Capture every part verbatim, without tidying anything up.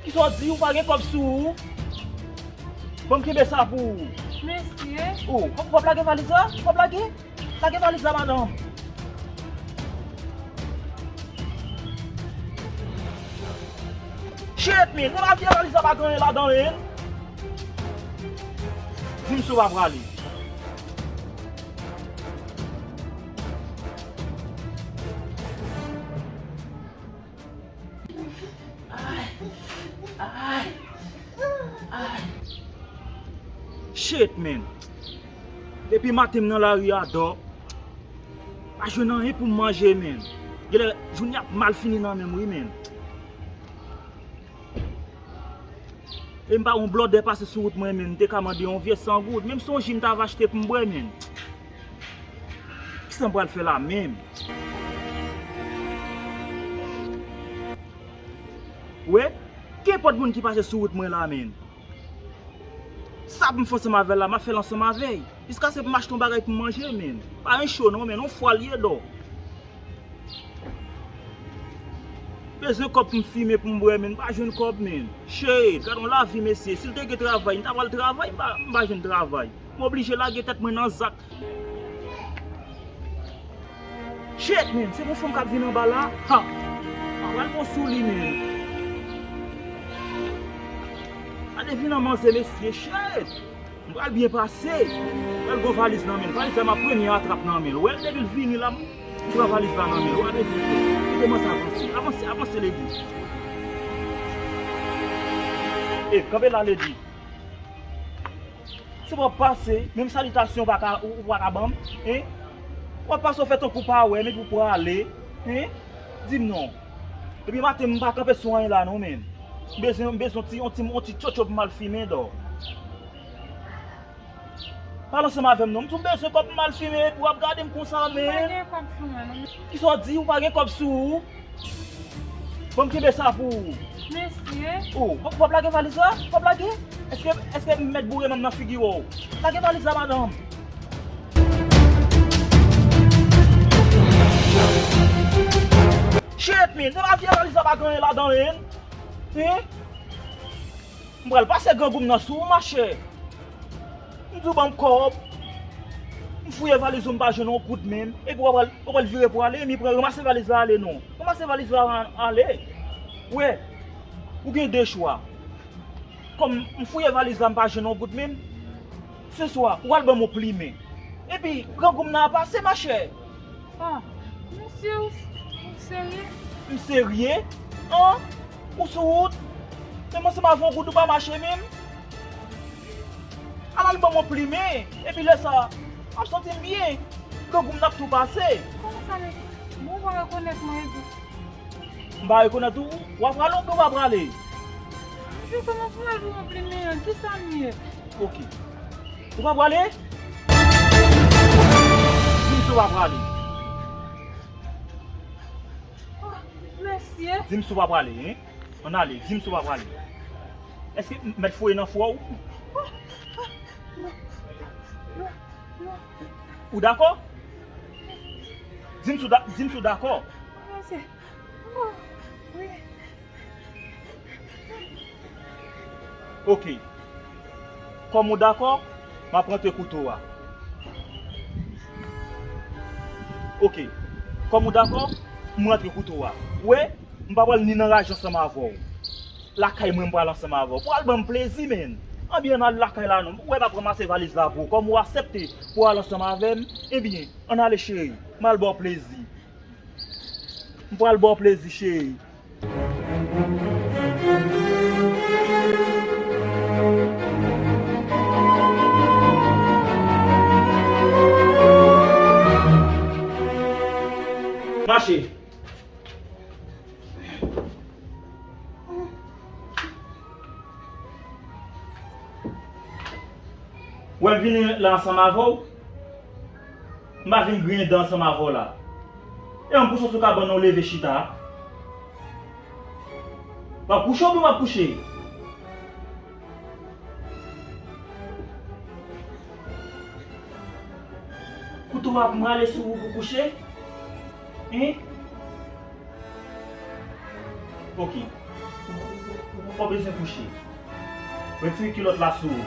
Kisa w di? Ou pa gen kòb sou ou? Ban m kenbe sa pou ou. Mesye. Oh, w ap lage valiz la? W ap lage? Lage valiz la, madanm. Shit, men, nan lavi a, valiz la pa gen anyen ladan, men. Di m si w pa prale. Ay, ay, ay. Shit, man. Depi maten m nan lari a dò. Pa jwenn anyen pou m manje, man. Genlè jounen ap mal fini nan men m, wi, man. E m pa yon blòdè pase sou wout mwen, men m te ka mande yon vye san goud. Menm si yon ji m ta va achte pou m bwè, men. Kisa m pral fè la menm? Wi, kenpòt moun ki pase sou wout mwen la, men. Sa pou m fè ansanm avè l la, m ap fè l ansanm avè l. Jiskaske pou m achte yon bagay pou m manje, men. Pa yon cho non, men, yon fwa l ye dò. Bezwen kòb pou m fimen, pou m bwè, men m pa jwenn kòb, men. Shit, gad yon lavi, mesye. Si l te gen travay, m ta pral travay, m pa, m pa jwenn travay. M oblije lage tèt mwen nan zak. Shit, men, se pou fanm k ap vin anba la. Ha! M pa pral bon sou li, men. Gade vin nan manzè, mesye, shit! M pral byen pase. Pral gwo valiz nan men l. Valiz la m ap premye atrap nan men l. Ou wè l depi l vini la, m pran valiz la nan men l. Ou wè depi l kòmanse avanse. Avanse, avanse, Lady. E, kanpe la, Lady. Si w ap pase, menm salitasyon ou pa ka, ou, ou pa ka ban m, en? W ap pase, w fè tankou w pa wè m epi w prale, en? Di m non. Depi maten m pa kanpe sou anyen la non, men. M bezwen, m bezwen ti, yon ti, yon ti tchotcho pou m al fimen dò. Pale ansanm avè m non. M tou bezwen kòb pou m al fimen epi w ap gade m konsa, men. M pa gen kòb sou mwen non. Kisa w di? Ou pa gen kòb sou ou? Ban m kenbe sa pou ou. Mesye. Oh, w ap, w ap lage valiz la? W ap lage? Èske, èske m mèt boure menm nan figi w? Lage valiz la, madanm. Shit, men, nan lavi a valiz la pa gen anyen ladan, en? En? M pral pase grangou m nan sou ou, machè. M di w ban m kòb. M fouye valiz ou, m pa jwenn yon goud menm. Epi w pral, w pral vire pwale, men pran ranmase valiz la ale non. Ranmase valiz la ale. Wè, ou gen de chwa. Kòm m fouye valiz la, m pa jwenn yon goud menm. Se swa, ou al ban m yon plimen. Epi, grangou m nan ap pase, machè. Ah, mesye, ou, ou serye? M serye? An? Ou sou wout? Menm ansanm avè yon goud ou pa mache menm? Al, al ban m yon plimen. Epi lè sa, m ap santi m byen. Grangou m nan ap tou pase. Kòman sa, mesye? Bon, ou pa rekonèt mwen, epi. M pa rekonèt ou? W ap prale oubyen w pa prale? Mesye, kòman pou m al pou yon plimen an? Kisa m ye? Ok. Ou pa prale? Di m si w pa prale. Oh, mesye. Di m si w pa prale, en? Ann ale, di m si w pa prale. Èske m mèt foye nan fwè w? Oh, oh, non, non, non. Ou dakò? Di m si w da-, di m si w dakò. Mesye. Oh, wi. Ok. Kòm ou dakò, m ap rantre kouto a. Ok. Kòm ou dakò, m rantre kouto a. Ou wè, m pa pral ni nan raje ansanm avè w. Lakay mwen, m pral ansanm avè w. Pou al ban m plezi, men. Anbyen, ann al lakay la, non. Ou wè, m ap ranmase valiz la pou ou. Kòm ou aksepte pou al ansanm avè m, ebyen, ann ale, cheri. M al ba w plezi. M pral ba w plezi, cheri. Mache. Wè m vini la ansanm avè w. M pa vin griyen dan ansanm avè w la. E an pou sot sou kabann nan w leve chita a. W ap kouche oubyen w ap kouche? Kouto a pou m rale sou ou pou kouche? Hein? Ok. Ou bezwen kouche. Retire kilòt la sou ou.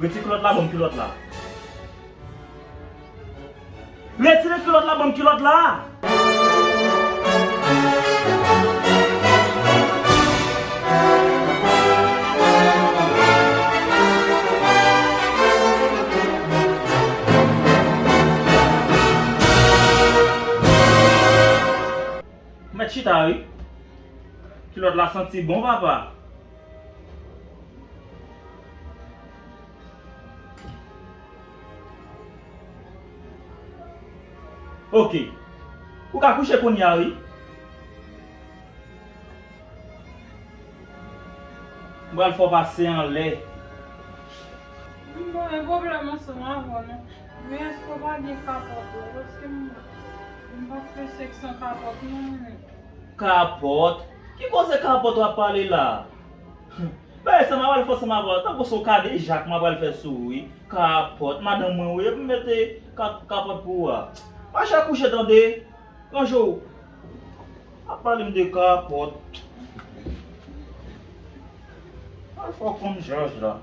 Retire kilòt la, ban m kilòt la. Retire kilòt la, ban m kilòt la. Mèt chita wi. Kilòt la santi bon, papa. Ok. Ou ka kouche kounye a wi. M pral fè w pase anlè. M pa gen pwoblèm ansanm avè w non. Men èske w pa gen kapòt la? Paske m, m p ap fè sèks san kapòt non mwen menm. Kapòt? Ki koze kapòt w ap pale la? Bagay sa m ap pral fè ansanm avè w, tankou se yon kade jak m ap pral fè sou ou wi. Kapòt, madanm mwen wi, epi m mete ka-, kapòt pou ou a. Mache kouche tande. Kanje w ap pale m de kapòt. Al fè w konn jòj la.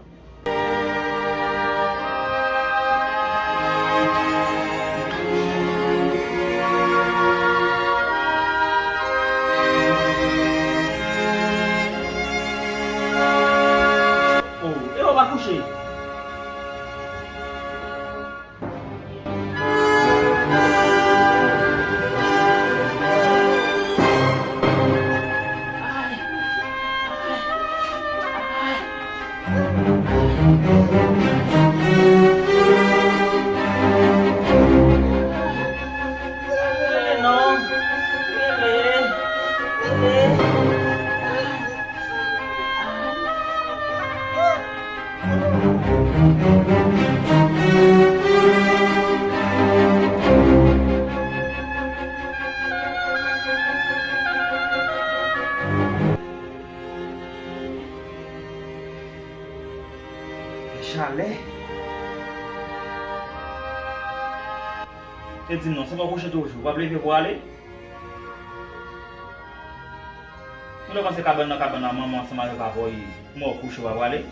Oh, e w pa kouche. Fè chalè. E di m non, se pa w kouche toujou, w ap leve pou w ale? Ou lè panse kabann nan kabann nan manman ansanm avèk papa w ye. Mò kouche w ap prale.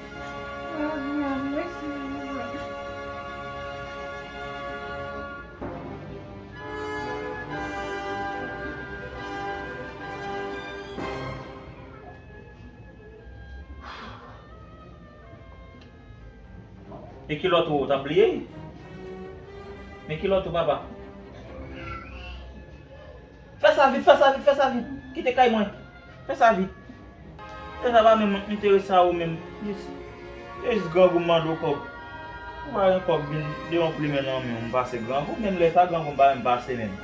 E kilòt ou, ou t ap bliye? Men kilòt ou, papa. Fè sa vit, fè sa vit, fè sa vit. Kite kay mwen. Fè sa vit. E sa pa menm enterese a ou menm. Jis, e jis grangou m mande w kòb. Ou pa gen kòb, vin de yon plimen nan men w, m pase grangou. Menm lè sa, grangou m pa menm pase menm.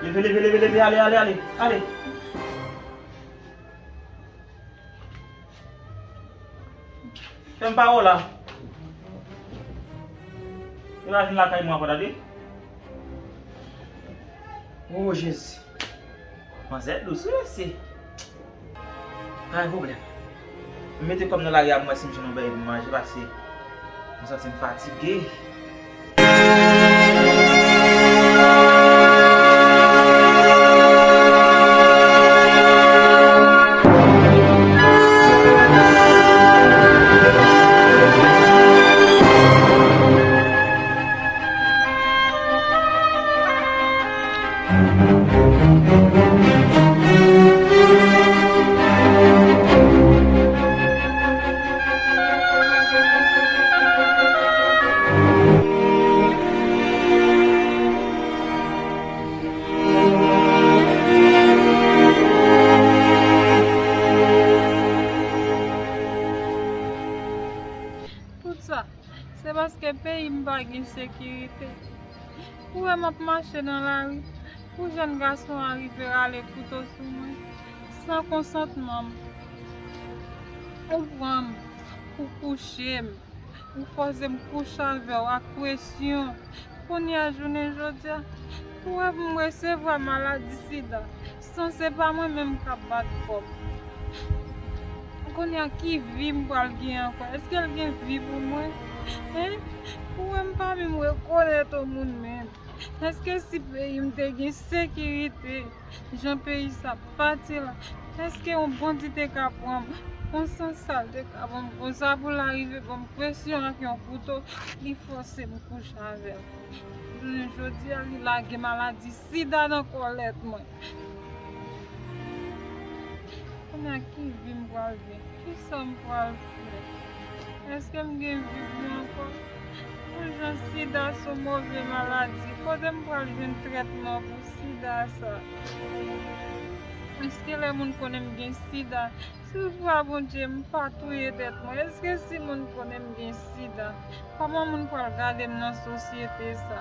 Leve, leve, leve, leve, ale, ale, ale, ale. Fè m pawòl la. Ou pa vin lakay mwen ankò, tande? O Jezi. Manzè dous wi mesye. Pa gen pwoblèm. M mete kò m nan lari a, m wè si m jwenn yon bagay pou m manje, paske m santi m fatige. Tout sa, se paske peyi m pa gen sekirite. Ou wè m ap mache nan lari, pou jèn gason an rive rale kouto sou mwen, san konsantman m. Ou pran m pou kouche m, ou fòse m kouche avè w ak presyon. Kounye a, jounen jodi a, ou wè pou m resevwa maladi sida, san se pa mwen menm k ap bat kò m. Kounye a, ki vi m pral gen ankò? Èske l gen vi pou mwen? Hen? Ou wè m pa menm rekonèt yon moun menm. Èske si peyi m te gen sekirite, jan peyi sa pati la, èske yon bandi te ka pran m? Konsa sa l te ka pran m konsa pou l arive ban m presyon ak yon kouto, li fòse m kouche avè l. Jounen jodi a, li lage maladi sida nan kòlèt mwen. Kounye a ki vi m pral gen? Kisa m pral fè? Èske m gen vi pou mwen ankò? Pou jan sida se yon move maladi, kote m pral jwenn trètman pou sida sa? Èske lè moun konnen m gen sida, si toutfwa Bondye m pa touye tèt mwen, èske si moun konnen m gen sida, kòman moun pral gade m nan sosyete sa?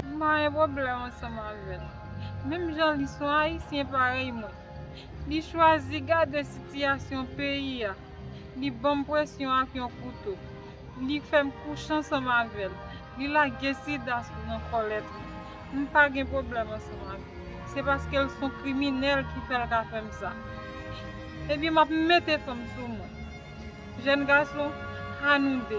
M pa gen pwoblèm ansanm avè l. Menm jan li se yon Ayisyen parèy mwen, li chwazi gade sitiyasyon peyi a, li ban m presyon ak yon kouto, li fè m kouche ansanm avè l, li lage sida nan kòlèt mwen. M pa gen pwoblèm ansanm avè l. Se paske l se yon kriminèl ki fè l ka fè m sa. Ebyen, m ap mete fanm sou mwen. Jèn gason, a nou de.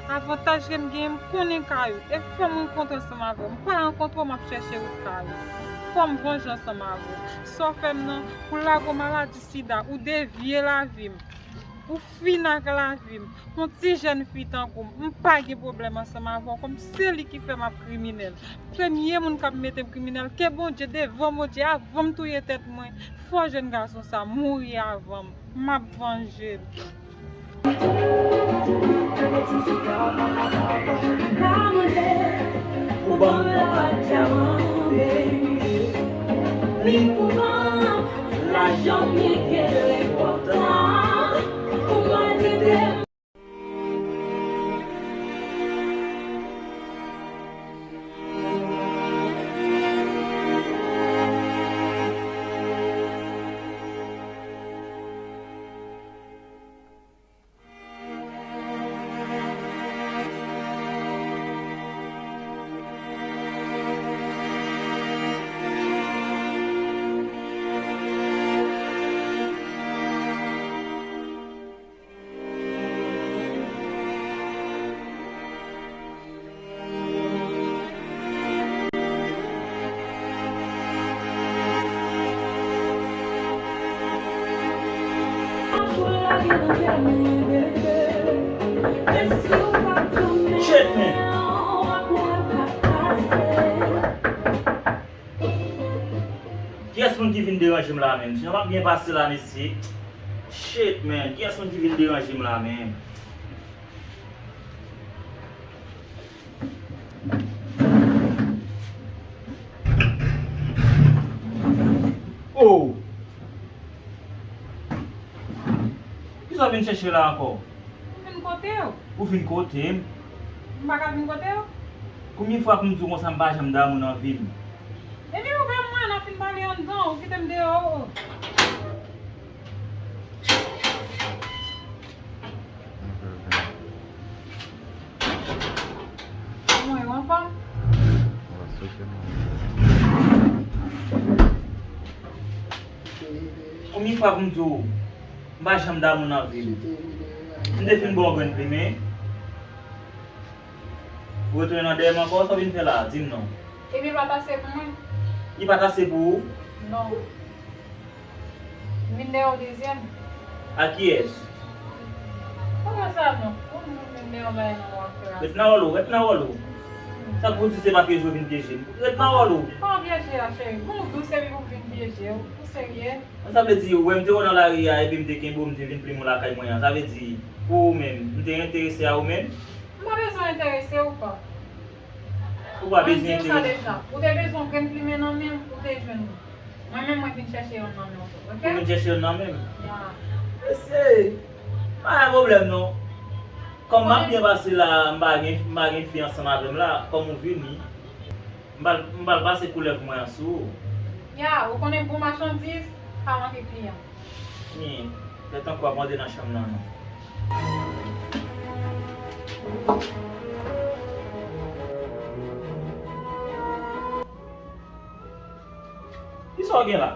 Avantaj ke m genyen, m konnen kay ou. E fò m rankontre ansanm avè w. M pa rankontre w, m ap chèche wout kay ou. Fò m vanje ansanm avè w. Sa w fè m nan, ou lage w maladi sida, ou devye lavi m. Ou fin ak lavi m. Yon ti jèn fi tankou m, m pa gen pwoblèm ansanm avè w, kòm se li ki fè m ap kriminèl. Premye moun k ap mete m kriminèl, ke Bondye, devan Bondye, avan m touye tèt mwen, fò jèn gason sa mouri avan m. M ap vanje l. Ou ban m konprann, baby. Li pou ban m lajan byen ke l enpòtan pou maltrete m. Shit, man. Kiyès moun ki vin deranje m la menm? Sinon m ap byen pase la, mesye. Shit, man. Kiyès moun ki vin deranje m la menm? Oh! Kisa w vin chèche la ankò? M vin kote w. Ou vin kote m? M pa ka vin kote w? Konbyen fwa pou m di w konsa m pa janm damou nan vi m? Epi ouvè mwen, n ap fin pale anndan, ou kite m deyò. Mwen, ou anfòm? Konbyen fwa pou m di w, m pa janm damou nan vi m? M te fin ba w grenn plimen. Ou retounen nan dèyè m ankò, sa w vin fè la a? Di m non. Epi l pa t ase pou mwen? Li pa t ase pou ou? Non. M vin dèyè w dezyèm. A kiyès? Kòman sa non? Ou m vin dèyè w bagay nan w ap fè a. Ret nan wòl ou, ret nan wòl ou. Sa k pou di se pa pyeje w vin pyeje m? Ret nan wòl ou. Pa pyeje a, cheri. Bon, ou dous epi pou m vin pyeje w. Ou serye? Sa vle di, ou wè m te wè w nan lari a, epi m te kenbe w, m te vin plimen w lakay mwen an. Sa vle di, pou ou menm, m te enterese a ou menm? M pa bezwen enterese w, pa. Ou pa bezwen enterese. Mwen di w sa deja. Ou te bezwen yon grenn plimen nan men m, ou te jwenn li. Mwen menm, mwen vin chèche youn nan men w tou, oke? Ou vin chèche youn nan men m? Ya. Mesye, pa gen pwoblèm non. Kòm m ap byen pase la, m pa gen, m pa gen fi ansanm avè m la, kòm ou vini, m pral, m pral pase koulèv mwen an sou ou. Ya, ou konnen bon machandiz pa manke kliyan. Ni, fè tankou w ap antre nan chanm nan non. Kisa w gen la?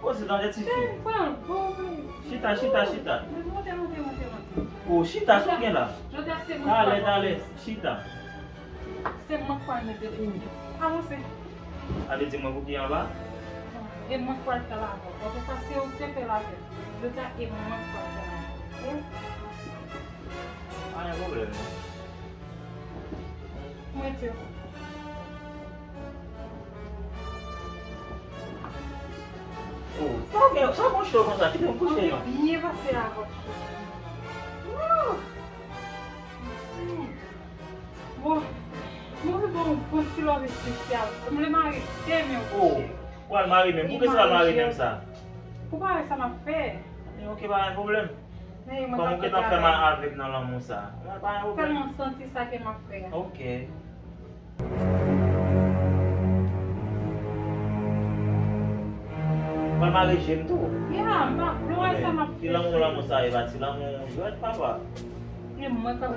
Poze tande tifi. Cheri, m pral bon, wi. Chita, chita, chita. Monte, monte, monte, monte. O, chita, sa w gen la? Jodi a se mwen ki pral mete. Talè, talè, chita. Se mwen ki pral mete. Avanse. Ale di mwen pou ki anba? E mwen ki pral fè l avè w. Antouka, se ou ki te fè l avè m. Jodi a, e mwen ki pral fè l avè w. Oke? Pa gen pwoblèm. Mwen te. O, sa w gen, sa w gen cho konsa? Kite m kouche non. Mwen te byen pase avè w. Woo! Hmm. Bon, mwen vle ba w yon bon ti love espesyal. Mwen vle mare de men w, cheri. O, w pral mare men m? Pou kisa w pral mare men m sa? Pou parèy sa m ap fè. Ebyen, oke, pa gen pwoblèm. Kòm ou gentan fè mal avè m nan lanmou sa. Mwen pa gen pwoblèm. Tèlman santi sa ke m ap fè a. Oke. Mwen mare je m tou. Ya, m pa vle wè sa m ap fè. Ti lanmou, lanmou sa, e pa ti lanmou jwèt, papa. E mwen k ap.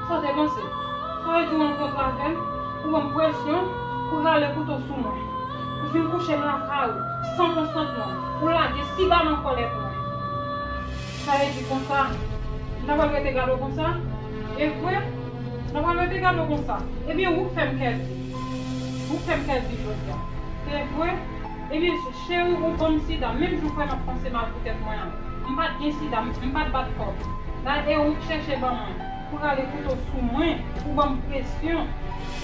Sa w te panse? Sa w te di w rankontre avè m, ou ban m presyon, ou rale kouto sou mwen. Ou vin kouche m lakay ou, san konsantman. Ou lage sida nan kòlèt mwen. Sa vle di konsa, n ta pral rete gade w konsa? E vre? N ta pral rete gade w konsa? Ebyen, ou k fè m kè di. Ou k fè m kè di jodi a. E vre? Ebyen, cheri, ou ban m sida. Menm jou frè m ap panse mal pou tèt mwen an, m pa t gen sida, m, m pa t bat kò m. La, e ou k chèche ban mwen. Ou rale kouto sou mwen, ou ban m presyon.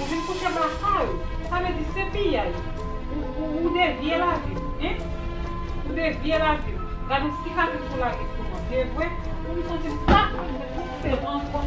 Ou vin kouche m lakay ou. Sa vle di se piyay. Ou, ou, ou devye lavi m, en? Ou devye lavi m. Gade yon sikatris ou lage sou mwen. Se vre? Ou m santi m pa fè m ankò.